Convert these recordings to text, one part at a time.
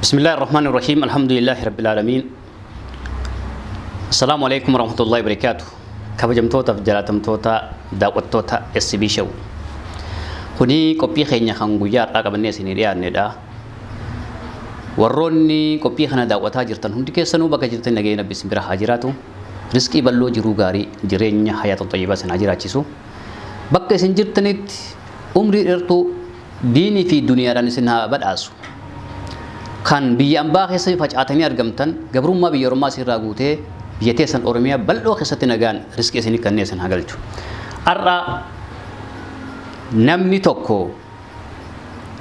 بسم الله الرحمن الرحيم الحمد لله رب العالمين السلام عليكم ورحمة الله وبركاته kabajamtootaaf jalaatamtoota daawwattoota SB Show kuni qophii keenya kan guyyaa har'aa qabannee isinii dhiyaannedha. Warroonni qophii kana daawwataa jirtan hundi keessanuu bakka jirtan nageenya Rabbi isin bira haa jiraatu. Rizqii bal'oo jiruu gaarii jireenya hayaata xayyibaa isin haa jiraachisu. Bakka isin jirtanitti umrii dheertuu diinii fi duniyaadhaan isin haa badhaasu. Kan biyya ambaa keessa facaatanii argamtan gabrummaa biyya ormaa isinirraa guutee biyya teessan Oromiyaa bal'oo keessatti nagaan rizqii isinii kennee isin haa galchu. Har'a namni tokko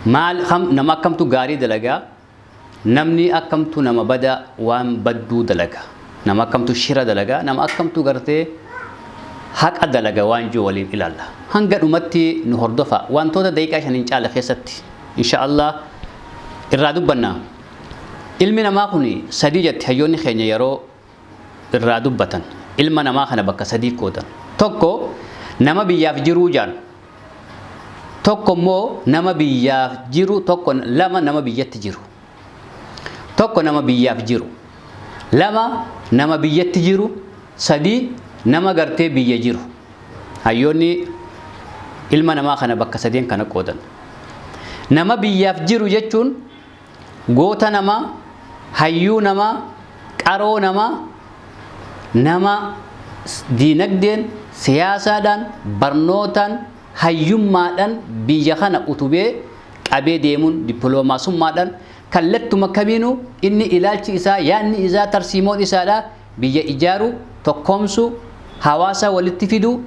maal nama akkamtu gaarii dalagaa, namni akkamtu nama bada waan badduu dalaga, nama akkamtu shira dalagaa, nama akkamtu gartee haqa dalaga waan jiru waliin ilaalla. Hanga dhumatti nu hordofa. Wantoota daqiiqaa 5 hin caale keessatti insha Allah irraa dubbanna. Ilmi namaa kun sadii jetti hayyoonni keenya yeroo irraa dubbatan. Ilma namaa kana bakka sadii qoodan. Tokko nama biyyaaf jiruu jaan. Tokko immoo nama biyyaaf jiru, tokko lama nama biyyatti jiru. Tokko nama biyyaaf jiru. Lama nama biyyatti jiru. Sadii nama gartee biyya jiru. Hayyoonni ilma namaa kana bakka sadeen kana qoodan. Nama biyyaaf jiru jechuun goota namaa, hayyuu namaa, qaroo namaa, nama diinagdeen, siyaasaadhaan, barnootaan, hayyummaadhaan biyya kana utubee qabee deemuun dippiloomaasummaadhaan kallattuma kamiinuu inni ilaalchi isaa, yaadni isaa, tarsiimoon isaadha biyya ijaaru, tokkoomsu, hawaasa walitti fidu,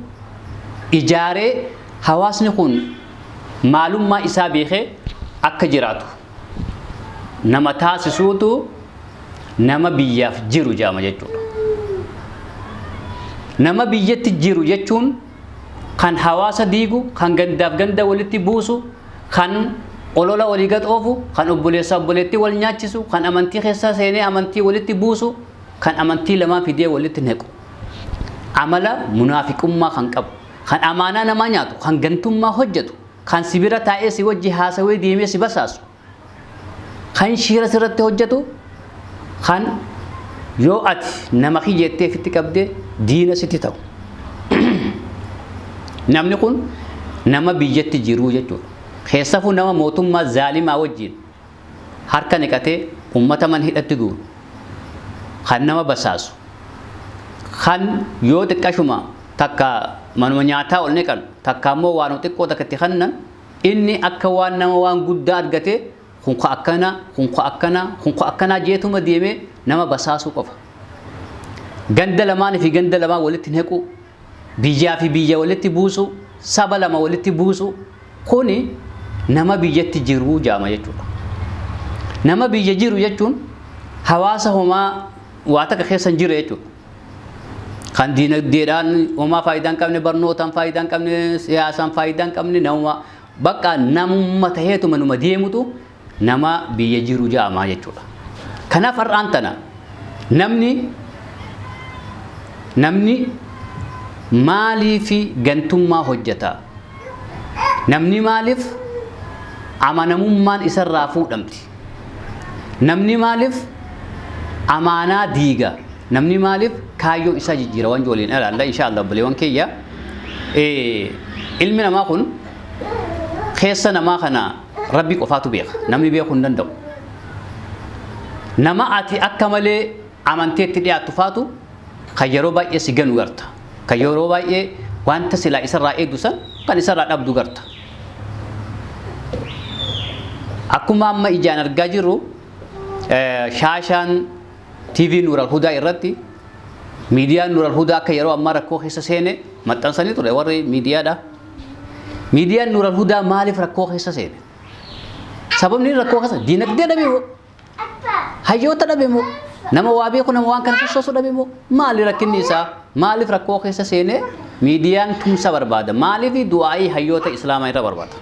ijaaree hawaasni kun maalummaa isaa beekee akka jiraatu nama taasisuutu nama biyyaaf jiru jedhama jechuudha. Nama biyyatti jiru jechuun kan hawaasa diigu, kan gandaaf ganda walitti buusu, kan olola walii gad oofu, kan obboleessa obboleettii wal nyaachisu, kan amantii keessa seenee amantii walitti buusu, kan amantii lamaa fidee walitti nequ. Amala munaafiqummaa kan qabu, kan amaanaa namaa nyaatu, kan gantummaa hojjetu, kan si bira taa'ee si wajji haasawee deemee si basaasu, kan shiira sirratti hojjetu, kan yoo ati nama kiyyettee ofitti qabdee diina sitti ta'u. Namni kun nama biyyatti jiruu jechuudha. Keessafuu nama mootummaa zaalimaa wajjin harka niqatee uummata man hidhatti guuru, kan nama basaasu, kan yoo xiqqashuma takka manuma nyaataa ol neqan, takka ammoo waan xiqqoo takka itti kennan, inni akka waan nama waan guddaa argate kun ka akkana, kun ka akkana, kun ka akkanaa jeetuma deemee nama basaasuu qofa. Ganda lamaan fi ganda lamaan walitti nequ, biyyaa fi biyya walitti buusu, saba lama walitti buusu, kuni nama biyyatti jiruu jaama jechuudha. Nama biyya jiru jechuun hawaasa homaa waa takka keessa hin jirre jechuudha. Kan diinagdeedhaan homaa faayidaa hin qabne, barnootaan faayidaa hin qabne, siyaasaan faayidaa hin qabne, nama bakka namumma taheetuma numa deemutu nama biyya jiru jaamaa jechuudha. Kanaaf har'aan tana namni maaliif gantummaa hojjeta? Namni maaliif amanamummaan isarraa fuudhamti? Namni maaliif amaanaa diiga? Namni maaliif kaayyoo isaa jijjiira? Waan waliin ilaalla insha Allah obboleewwan kiyya. Ilmi namaa kun keessa namaa kana Rabbi qofaatu beeka. Namni beekuu hin danda'u. Nama ati akka malee amanteetti dhiyaattu faatu kan yeroo baay'ee si ganu garta. Kan yeroo baay'ee wanta silaa isarraa eegdu san kan isarraa dhabdu garta. Akkuma amma ijaan argaa jirru shaashaan TV Nuural Hudaa irratti miidiyaan Nuural Hudaa akka yeroo ammaa rakkoo keessa seene maxxansanii ture warri miidiyaadha. Miidiyaan Nuural Hudaa maaliif rakkoo keessa seene? Sababni rakkoo keessa diinagdee dhabe moo? Hayyoota dhabe moo? Nama waa beeku, nama waan kana sossoosu dhabe moo? Maali rakkinni isaa? Maaliif rakkoo keessa seene? Miidiyaan tumsa barbaada. Maaliif du'aa'ii hayyoota Islaamaa irra barbaada?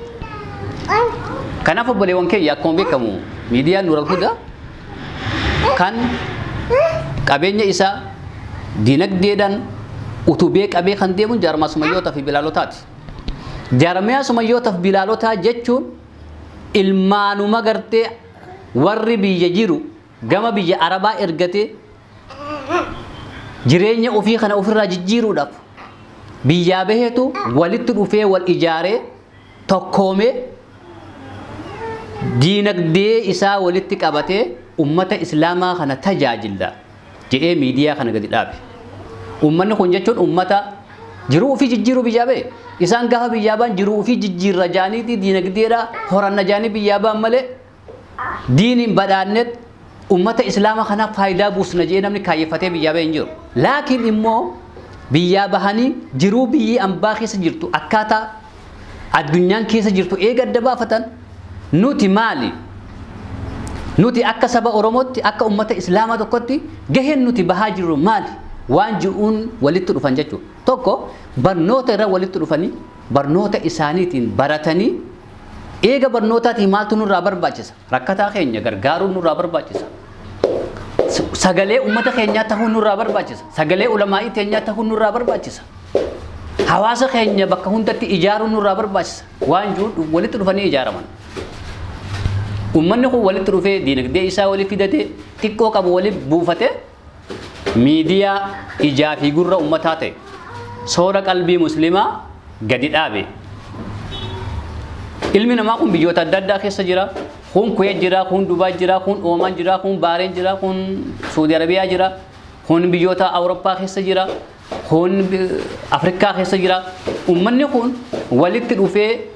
Kanaaf obboleewwan keenya, akkuma beekamu miidiyaan Nuural Hudaa kan qabeenya isaa diinagdeedhaan utubee qabee kan deemu jaarmaa sumayyootaa fi bilaalotaati. Jaarmiyaa sumayyootaa fi bilaalotaa jechuun ilmaanuma gartee Warri biyya jiru gama biyya Arabaa ergatee jireenya ofii kana ofirraa jijjiiruudhaaf biyyaa baheetu walitti dhufee wal ijaaree tokkoomee diinagdee isaa walitti qabatee ummata Islaamaa kana tajaajila jedhee miidiyaa kana gadi dhaabe. Ummanni kun jechuun ummata jiruu ofii jijjiiruu biyyaa bahe. Isaan gaafa biyyaa ba'an jiruu ofii jijjiirra jaaniiti diinagdeedha horanna jaanii biyyaa ba'an malee diiniin badhaannet ummata Islaama kanaaf faayidaa buusna jedhee namni kaayyeffatee biyyaa bahe hin jiru. Laakiin immoo biyyaa bahanii jiruu biyyi ambaa keessa jirtu akkaataa addunyaan keessa jirtu eega adda baafatan nuti maali? Nuti akka saba Oromootti akka ummata Islaamaa tokkotti gaheen nuti bahaa jirru maali? Waan ji'uun walitti dhufan jechuudha. Tokko barnoota irra walitti dhufanii barnoota isaaniitiin baratanii eega barnootaatiin maaltu nurraa barbaachisa? Rakkataa keenya gargaaruun nurraa barbaachisa. Sagalee ummata keenyaa ta'uun nurraa barbaachisa. Sagalee ulamaa'ii teenyaa ta'uun nurraa barbaachisa. Hawaasa keenya bakka hundatti ijaaruun nurraa barbaachisa. Waan jiru walitti dhufanii ijaaraman. Uummanni kun walitti dhufee diinagdee isaa walii fidatee xiqqoo qabu walii buufatee miidiyaa ijaa fi gurra uummataa ta'e soora qalbii muslimaa gadi dhaabe. Ilmi namaa kun biyyoota adda addaa keessa jira. Kun Kuwait jira, kun Dubaay jira, kun Oomaan jira, kun Baareen jira, kun Suudi Arabiyaa jira, kun biyyoota Awurooppaa keessa jira, kun Afrikaa keessa jira. Uummanni kun walitti dhufee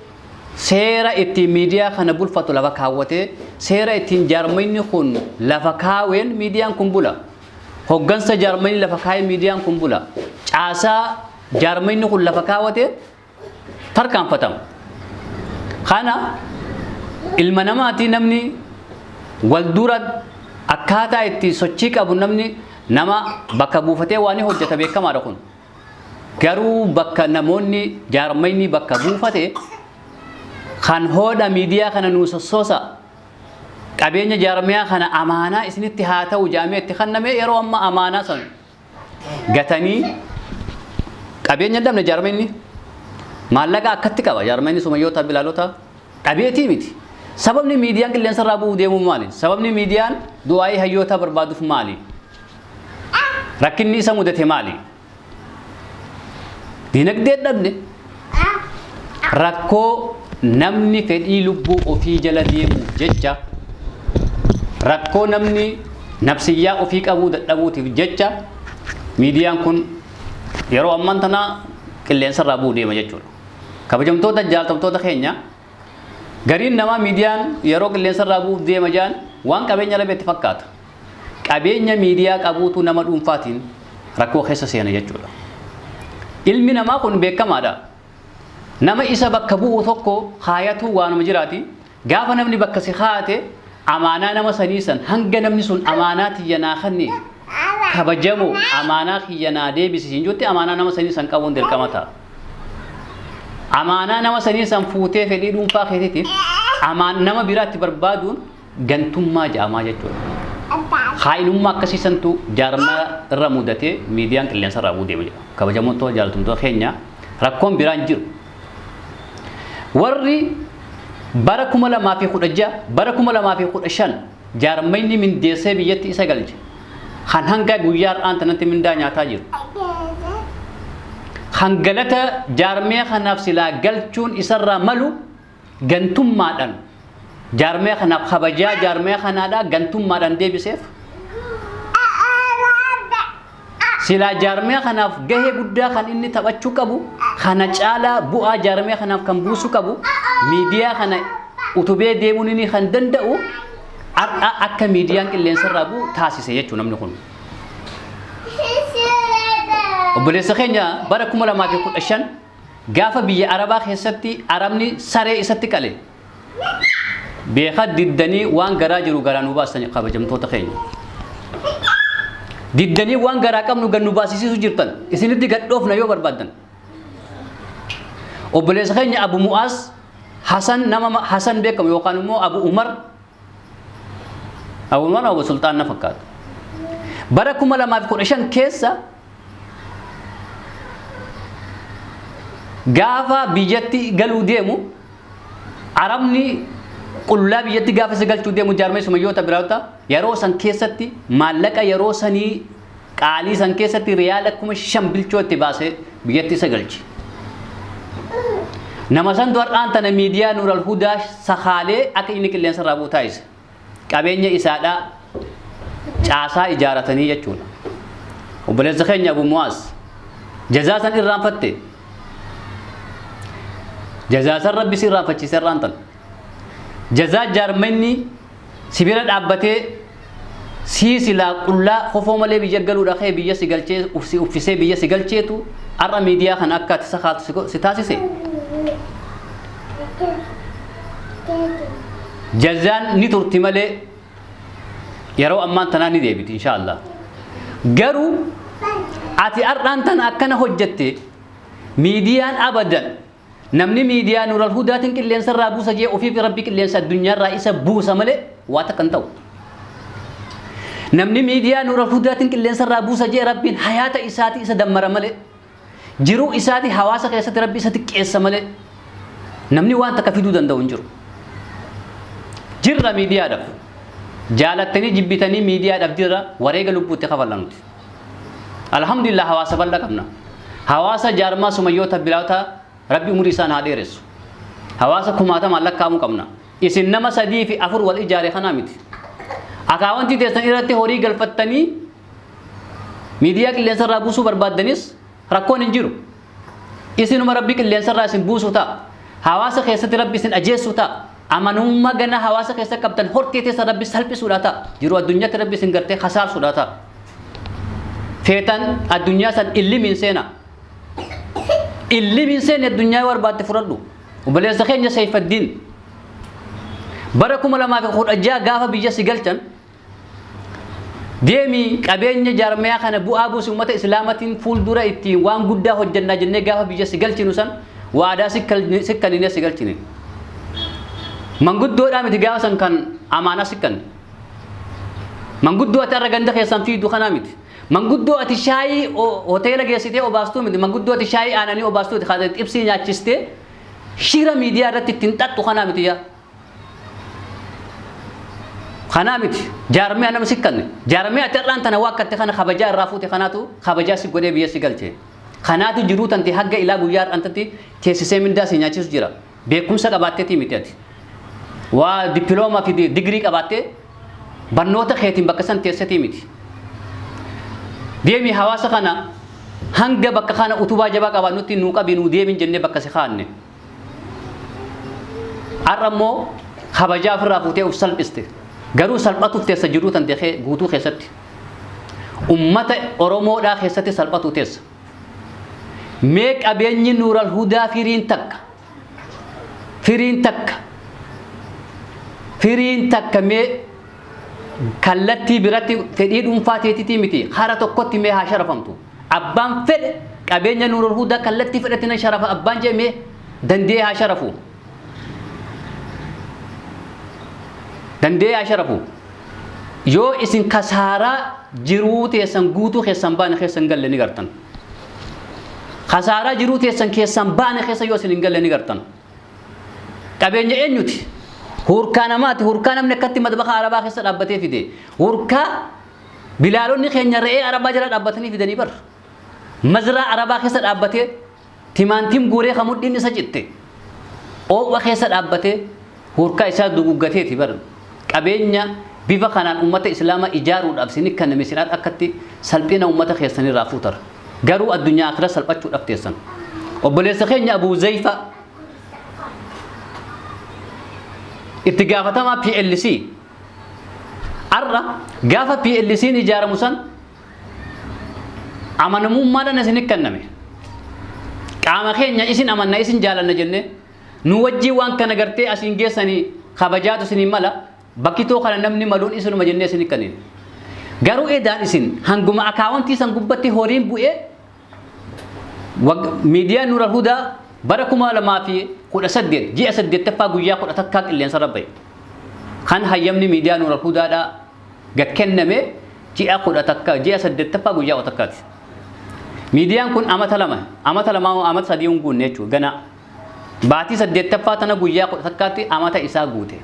seera ittiin miidiyaa kana bulfatu lafa kaawwatee seera ittiin jaarmayni kun lafa kaaween miidiyaan kun bula. Hoggansa jaarmayni lafa kaawee miidiyaan kun bula. Caasaa jaarmayni kun lafa kaawwatee tarkaanfatama. Kana ilma namaatii namni wal dura akkaataa itti sochii qabu namni nama bakka buufatee waan hojjeta beekamaadha kun. Garuu bakka namoonni jaarmayni bakka buufate kan hoodha miidiyaa kana nuu sossoosa qabeenya jaarmiyaa kana amaanaa isinitti haa ta'u jaamee itti kenname yeroo amma amaanaa san gatanii qabeenya dhabne jaarmayni maallaqa akkatti qaba jaarmayni sumayyoota bilaalota dhabeetii miti. Sababni miidiyaan qilleensa irraa bu'uu deemuu maali? Sababni miidiyaan du'aa'ii hayyoota barbaaduuf maali? Rakkinni isa mudate maali? Dinagdee dhabne rakkoo namni fedhii lubbuu ofii jala deemuuf jecha rakkoo namni nafsiyyaa ofii qabuu dadhabuutiif jecha miidiyaan kun yeroo ammaan tana qilleensa irraa bu'uu deema jechuudha. Kabajamtoota jaallatamtoota keenya gariin namaa miidiyaan yeroo qilleensa irraa bu'uuf deema jaan waan qabeenya dhabe itti fakkaata. Qabeenya miidiyaa qabuutu nama dhuunfaatiin rakkoo keessa seena jechuudha. Ilmi namaa kun beekamaadha. Nama isa bakka bu'u tokko haayatu waanuma jiraati. Gaafa namni bakka si haate amaanaa nama sanii san hanga namni sun amaanaa tiyya naa kanne kabajamoo amaanaa kiyya naa deebisi siin jetti amaanaa nama sanii san qabuun dirqama ta'a. Amaanaa nama sanii san fuutee fedhii dhuunfaa keetiitiif amaan nama biraatti barbaaduun gantummaa jedhamaa jechuudha. Haa'inummaa akkasii santu jaarmaa irra mudatee miidiyaan qilleensa irraa bu'uu deema jedha. Kabajamoota jaallatamtoota keenya rakkoon biraan jiru. Warri bara 2016 bara 2015 jaarmayni mindeessee biyyatti isa galche kan hanga guyyaa har'aan tanatti mindaa nyaataa jiru. Kan galata jaarmee kanaaf silaa galchuun isarraa malu gantummaadhaan jaarmee kanaaf kabajaa jaarmee kanaadhaa gantummaadhaan deebiseef. Silaa jaarmee kanaaf gahee guddaa kan inni taphachuu qabu kana caalaa bu'aa jaarmee kanaaf kan buusuu qabu miidiyaa kana utubee deemuun inni kan danda'u har'a akka miidiyaan qilleensa irraa bu'u taasise jechuudha namni kun. Obboleessa keenya bara 2015 gaafa biyya Arabaa keessatti Arabni saree isatti qale beekaa diddanii waan garaa jiru garaa nu baasan kabajamtoota keenya. Diddanii waan garaa qabnu gad nu baasisiisu jirtan isinitti gad dhoofna yoo barbaaddan. Obboleessa keenya Abu Mu'aaz Hasan nama Hasan beekamu yookaan immoo Abu Umar Abu Umar Abu Sultaan na fakkaata. Bara 2015 keessa gaafa biyyatti galuu deemu Arabni Qullaa biyyatti gaafa si galchuu deemu jaarmee sumayyoota biraata yeroo san keessatti maallaqa yeroo sanii qaalii san keessatti riyaala 5,000 bilchoo itti baasee biyyatti isa galchi. Nama san har'aan tana miidiyaa Nuural Hudaa sakaalee akka inni qilleensa irraa bu'u taasise. Qabeenya isaadhaa caasaa ijaaratanii jechuudha. Obboleessa keenya Abu Mu'aaz jazaa san irraanfatte. Jazaa san Rabbi si irraanfachiise irraan tan. Jazaa jaarmanni sibira dhaabbatee sii silaa qullaa kofoo malee biyya galuudha kee biyya si galchee si uffisee biyya si galcheetu har'a miidiyaa kana akka ati sakaaltu si taasise. Jazaan ni turti malee yeroo ammaan tanaa ni deebiti inshaallah. Garuu ati har'aan tana akkana hojjette miidiyaan abadan namni miidiyaa Nuural Hudaatiin qilleensa irraa buusa jee ofiif Rabbi qilleensa addunyaarraa isa buusa malee waa takka hin ta'u. Namni miidiyaa Nuural Hudaatiin qilleensa irraa buusa jee Rabbiin hayaata isaatii isa dammara malee jiruu isaatii hawaasa keessatti Rabbi isa xiqqeessa malee namni waan takka fiduu danda'u hin jiru. Jirra miidiyaadhaaf. Jaalattanii jibbitanii miidiyaadhaaf jirra wareega lubbuutti kafalla nuti. Alhamdulillah hawaasa bal'aa qabna. Hawaasa jaarmaa sumayyoota biraata Rabbi umurii isaan haa dheeressu. Hawaasa kumaatamaan lakkaa'amuu qabna. Isin nama 3 fi 4 wal ijaare kanaa miti. Akaawantii teessan irratti horii galfattanii miidiyaa qilleensa irraa buusuu barbaaddanis rakkoon hin jiru. Isinuma Rabbi qilleensa irraa isin buusuu ta'a. Hawaasa keessatti Rabbi isin ajeessuu ta'a. Amanamummaa ganaa hawaasa keessa qabdan hortee teessan Rabbi salphisuudha ta'a. Jiruu addunyaatti Rabbi isin gartee kasaarsuudha ta'a. Feetan addunyaa san illimiin seena. Illimiin seeni addunyaa yoo barbaadde fudhadhu. Obboleessa keenya Seeyfaddiin bara 2016 gaafa biyya si galchan deemi qabeenya jaarmayaa kana bu'aa buusi uummata islaamatiin fuuldura ittiin waan guddaa hojjannaa jennee gaafa biyya si galchinu san waadaa sikkaninee si galchine. Manguddoodhaa miti gaafa san kan amaanaa sikkanne. Manguddoo ati har'a ganda keessan fiidu kanaa miti. Manguddoo ati shaayii hoteela geessitee obaastuu miti. Manguddoo ati shaayii aananii obaastuu miti. Kan xibsii nyaachistee shira miidiyaa irratti ittiin xaxxu kanaa miti yaa. Kanaa miti. Jaarmiyaa nama sikkanne. Jaarmiyaa ati har'aan tana waakkatte kana kabajaa irraa fuute kanaatu kabajaa si godhee biyya si galche. Kanaatu jiruu tante hagga ilaa guyyaa har'aan tatti teessisee mindaa si nyaachisu jira. Beekumsa qabaatteetii miti ati. Waa dippiloomaa fi digirii qabaattee barnoota keetiin bakka san teessetii miti. Deemi hawaasa kana hanga bakka kana utubaa jabaa qabaannutti nuu qabi nuu deemin jennee bakka si kaanne. Har'a immoo kabajaa ofirraa fuutee of salphiste. Garuu salphatuuf teessa jiruu tan deekee guutuu keessatti. Ummata Oromoodhaa keessatti salphatuu teessa. Mee qabeenyi Nuural Hudaa firiin takka. Firiin takka. Firiin takka mee kallattii biratti fedhii dhuunfaa teetitii miti hara tokkotti mee haa sharafamtu. Abbaan fedhe qabeenya Nuural Hudaa kallattii fedhetti nan sharafa abbaan jee mee dandee haa sharafu. Dandee haa sharafu. Yoo isin kasaaraa jiruu teessan guutuu keessan baane keessa hin galle ni gartan. Kasaaraa jiruu teessan keessan baane keessa yoo isin hin galle ni gartan. Qabeenya eenyuti? Hurkaa namaati. Hurkaa namni akkatti madbaqa arabaa keessa dhaabbatee fide. Hurkaa bilaalonni keenya re'ee arabaa jala dhaabbatanii fidanii bar. Mazraa arabaa keessa dhaabbatee timaantiim guuree kan mudhiin isa citte. Oowwa keessa dhaabbatee hurkaa isaa duguggateeti bar. Qabeenya bifa kanaan ummata islaamaa ijaaruudhaaf isin kenname isin akkatti salphina ummata keessanirraa fuutara. Garuu addunyaa akira salphachuudhaaf teessan. Obboleessa keenya Abuu Zayfa itti gaafatamaa PLC har'a gaafa PLC'n ijaaramu san amanamummaadhaan isin kenname. Qaama keenya isin amanna isin jaalanna jennee nu wajjii waan kana gartee asiin geessanii kabajaatu isinii mala bakkitoo kana namni maluun isinuma jennee isin kennine. Garuu edaan isin hanguma akaawantii san gubbatti horiin bu'ee miidiyaan Nuural Hudaa bara 2018 ji'a 8ffaa guyyaa 11 qilleensa irra ba'e. Kan hayyamni miidiyaa Nuural Hudaadhaa gad kenname ji'a 11 ji'a 8ffaa guyyaa 11ti. Miidiyaan kun amata lama amata lama amata sadii hin guunne jechuudha ganaa. Baatii 8ffaa tana guyyaa 11tti amata isaa guute.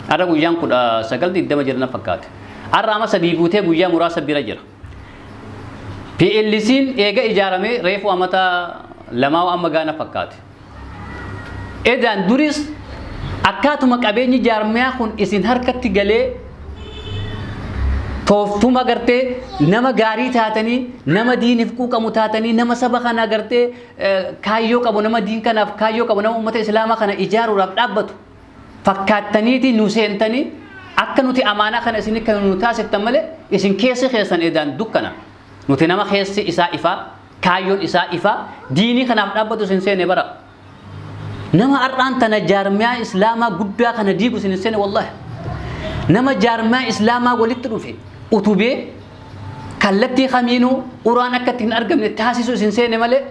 Har'a guyyaan 19 20 jira na fakkaate. Har'a ama 3 guutee guyyaa muraasa bira jira. PLC'n eega ijaarame reefu amata 2 amma gaana fakkaate. Edaan duris akkaatuma qabeenyi jaarmiyaa kun isin harkatti galee tooftuma gartee nama gaarii taatanii, nama diiniif quuqamu taatanii, nama saba kana gartee kaayyoo qabu, nama diin kanaaf kaayyoo qabu, nama uummata islaamaa kana ijaaruudhaaf dhaabbatu fakkaattaniiti nu seentanii akka nuti amaanaa kana isin kan nu taasiftan malee isin keessi keessan edaan dukkana. Nuti nama keessi isaa ifaa, kaayyoon isaa ifaa, diinii kanaaf dhaabbatu isin seene bara. Nama har'aan tana jaarmiyaa islaamaa guddaa kana diigu isin seene wallahi. Nama jaarmiyaa islaamaa walitti dhufe utubee kallattii kamiinuu uraan akka itti hin argamne taasisu isin seene malee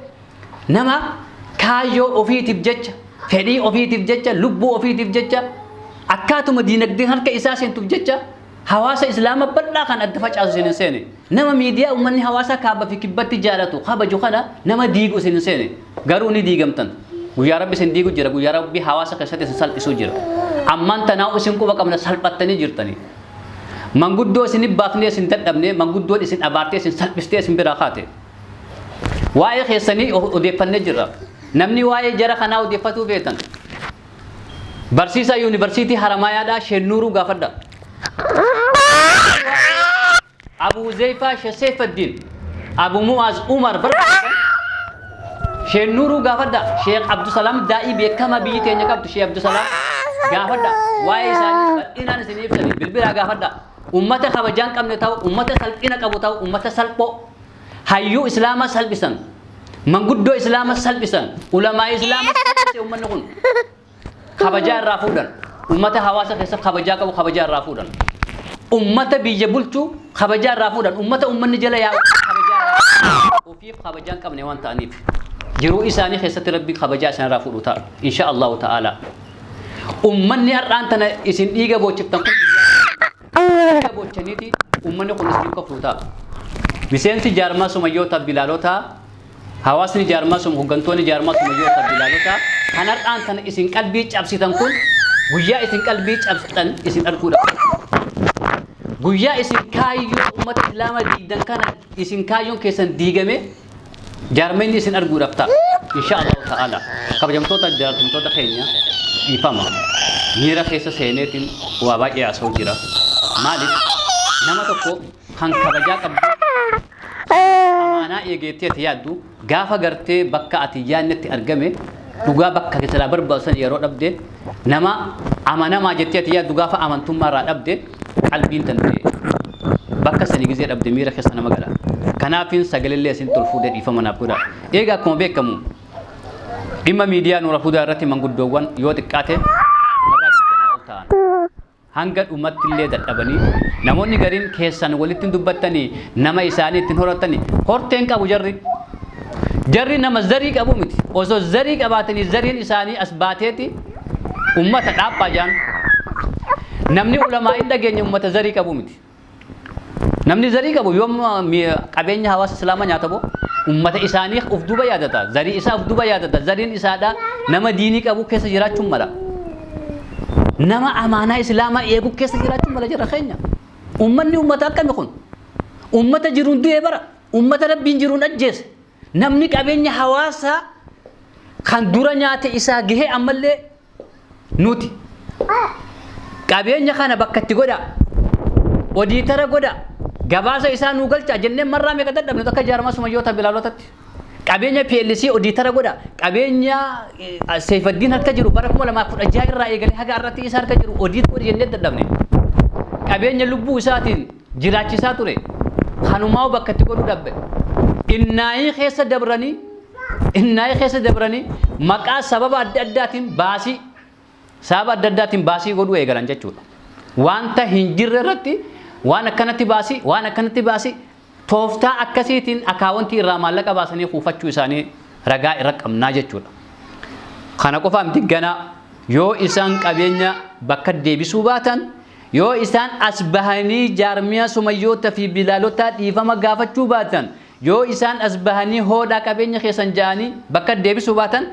nama kaayyoo ofiitiif jecha, fedhii ofiitiif jecha, lubbuu ofiitiif jecha, akkaatuma diinagdeen harka isaa seentuuf jecha hawaasa islaama bal'aa kan adda facaasu isin hin seene. Nama miidiyaa uummanni hawaasaa kaaba fi kibbatti jaalatu kabaju kana nama diigu isin hin seene. Garuu ni diigamtan. Guyyaa Rabbi isin diigu jira. Guyyaa Rabbi hawaasa keessatti isin salphisuu jira. Ammaan tanaa isin quba qabna salphattanii jirtanii. Manguddoo isin baafnee isin dadhabne, manguddoon isin abaartee isin salphistee isin biraa kaate. Waa'ee keessanii odeeffannee jirra. Namni waa'ee jara kanaa odeeffatuu feetan. Barsiisaa Yuunivarsiitii Haramaayaadhaa Sheennuuruu gaafadha. Abu Zeeyfaa Sheseefaddiin, Abu Mu'aaz Umar barbaadan Sheennuuruu gaafadha. Sheekh Abdusalaam daa'ii beekamaa biyyi teenya qabdu Sheekh Abdusalaam gaafadha. Waa'ee isaanii bal'inaan isin ibsanii bilbilaa gaafadha. Ummata kabajaa hin qabne ta'u, ummata salphina qabu ta'u, ummata salphoo hayyuu islaamaa salphisan, manguddoo islaamaa salphisan, ulamaa islaamaa salphise. Ummanni kun kabajaa irraa fuudhan. Ummata hawaasa keessa kabajaa qabu kabajaa irraa fuudhan. Ummata biyya bulchu kabajaa irraa fuudhan. Ummata ummanni jala yaa'u kabajaa irraa fuudhan. Ofiif kabajaa hin qabne waan ta'aniif jiruu isaanii keessatti Rabbi kabajaa isaan irraa fuudhu ta'a insha Allahu ta'ala. Ummanni har'aan tana isin dhiiga boochiftan kun dhiiga boochaniiti ummanni kun isin koflu ta'a. Miseensi jaarmaa sumayyoota bilaalotaa, hawaasni jaarmaa sum, hooggantoonni jaarmaa sumayyoota bilaalotaa kan har'aan tana isin qalbii cabsitan kun guyyaa isin qalbii cabsitan isin arguudha. Guyyaa isin kaayyoo ummata islaamaa diigdan kana isin kaayyoon keessan diigame jaarmeenni isin arguudhaaf ta'a. Insha Allahu ta'ala. Kabajamtoota jaalatamtoota keenya, dhiifama. Miira keessa seeneetiin waa baay'ee haasa'u jira. Maaliif nama tokko kan kabajaa qabdu, amaanaa eegeettee ati yaaddu, gaafa gartee bakka ati yaadnetti argame, dhugaa bakka silaa barbaadu san yeroo dhabde, nama amanamaa jettee ati yaaddu gaafa amantummaa irraa dhabde, qalbiin tante bakka sanii gizee dhabde miira keessa nama gala. Kanaafin sagalellee isin tolfuudhee dhiifama naaf godha. Egaa akkuma beekamu dhimma miidiyaa Nuura Hudaa irratti manguddoowwan yoo xiqqaate marraa 20 ol ta'an hanga dhumatti illee dadhabanii, namoonni gariin keessan walitti hin dubbattanii, nama isaanii ittiin horatanii horteen qabu. Jarri nama zarii qabu miti. Osoo zarii qabaatanii zariin isaanii as baateeti ummata dhaaphaa jaan. Namni ulamaa hin dhageenye ummata zarii qabu miti. Namni zarii qabu yoom qabeenya hawaasa islaamaa nyaata boo? Ummata isaanii uf duuba yaadata, zarii isaa uf duuba yaadata. Zariin isaadha nama diinii qabu keessa jiraachuun mala, nama amaanaa islaamaa eegu keessa jiraachuun mala. Jira keenya ummanni ummata akkami kun? Ummata jiruun du'e bara, ummata Rabbiin jiruun ajjeese. Namni qabeenya hawaasaa kan dura nyaate isaa gahee ammallee nuti qabeenya kana bakka itti godha, odiitara godha, gabaasa isaa nuu galcha jennee marraa meeqa dadhabne akka jaarmaa sumayyoota bilaalotatti. Qabeenya PLC odiitara godha, qabeenya Seifaddiin harka jiru bara 2016 irraa eegalee haga irratti isa harka jiru audit godhi jennee dadhabne. Qabeenya lubbuu isaatiin jiraachisaa ture kanumaa bakka itti godhuu dhabbe. Innaayii keessa dabranii, innaayii keessa dabranii maqaa sababa adda addaatiin baasii, sababa adda addaatiin baasii godhuu eegalan jechuudha. Wanta hin jirre irratti waan akkanatti baasii, waan akkanatti baasii, tooftaa akkasiitiin akaawwantii irraa maallaqa baasanii kuufachuu isaanii ragaa irra qabnaa jechuudha. Kana qofaa miti, ganaa yoo isaan qabeenya bakka deebisuu baatan, yoo isaan as bahanii jaarmiyaa sumayyoota fi bilaalotaa dhiifama gaafachuu baatan, yoo isaan as bahanii hoodhaa qabeenya keessan ja'anii bakka deebisuu baatan,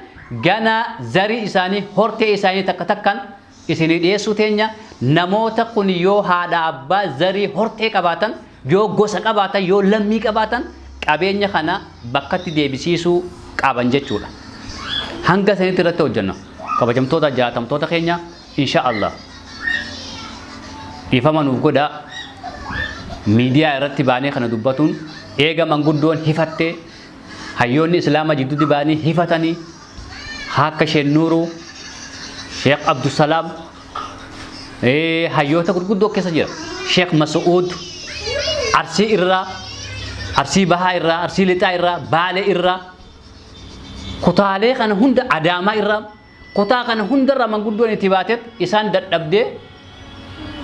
ganaa zarii isaanii, hortee isaanii takka takkaan isinii dhiyeessuu teenya. Namoota kun yoo haadha abbaa zarii hortee qabaatan, yoo gosa qabaatan, yoo lammii qabaatan, qabeenya kana bakkatti deebisiisuu qaban jechuudha. Hanga sanitti irratti hojjenna. Kabajamtoota jaatamtoota keenya, insha Allah. Dhiifama nuuf godhaa. Miidiyaa irratti baanee kana dubbatuun eega manguddoon hifattee, hayyoonni islaama jidduutti baanii hifatanii, akka Sheek Nuuruu, Sheek Abdusalaam, hayyoota gurguddoo keessa jira. Sheek Masuud Arsii irraa, Arsii Bahaa irraa, Arsii Lixaa irraa, Baalee irraa, kutaalee kana hunda, Adaamaa irraa, kutaa kana hundarraa manguddoon itti baatet isaan dadhabdee,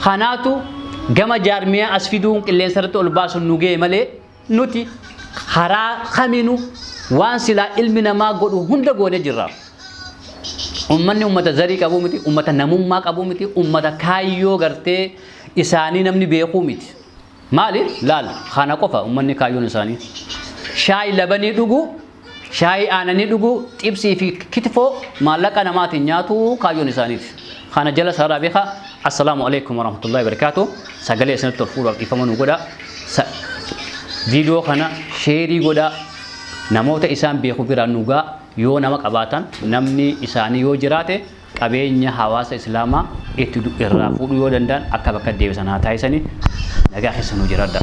kanaatu gama jaarmiyaa as fiduun qilleensa irratti ol baasuun nu ga'e malee, nuti karaa kamiinuu waan silaa ilmi namaa godhu hunda goonee jirra. Ummanni ummata zarii qabuu miti, ummata namummaa qabuu miti, ummata kaayyoo gartee isaanii namni beekuu miti. Maali? Laal, kana qofa ummanni kaayyoon isaanii. Shaayii labanii dhuguu, shaayii aananii dhuguu, xibsii fi kitifoo maallaqa namaatiin nyaatu kaayyoon isaaniiti. Kana jala sarara beekaa. Assalaamu alaikum warahmatullahi wabarakatuh. Sagalee isinitti ol fuudhaaf dhiifama nu godha. Viidiyoo kana share godhaa. Namoota isaan beeku biraan nu ga'a. Yoo nama qabaatan, namni isaanii yoo jiraate, qabeenya hawaasa islaamaa itti irraa fuudhuu yoo danda'an akka bakka deebisan haa taasisanii. Nagaa keessa nu jiraadha.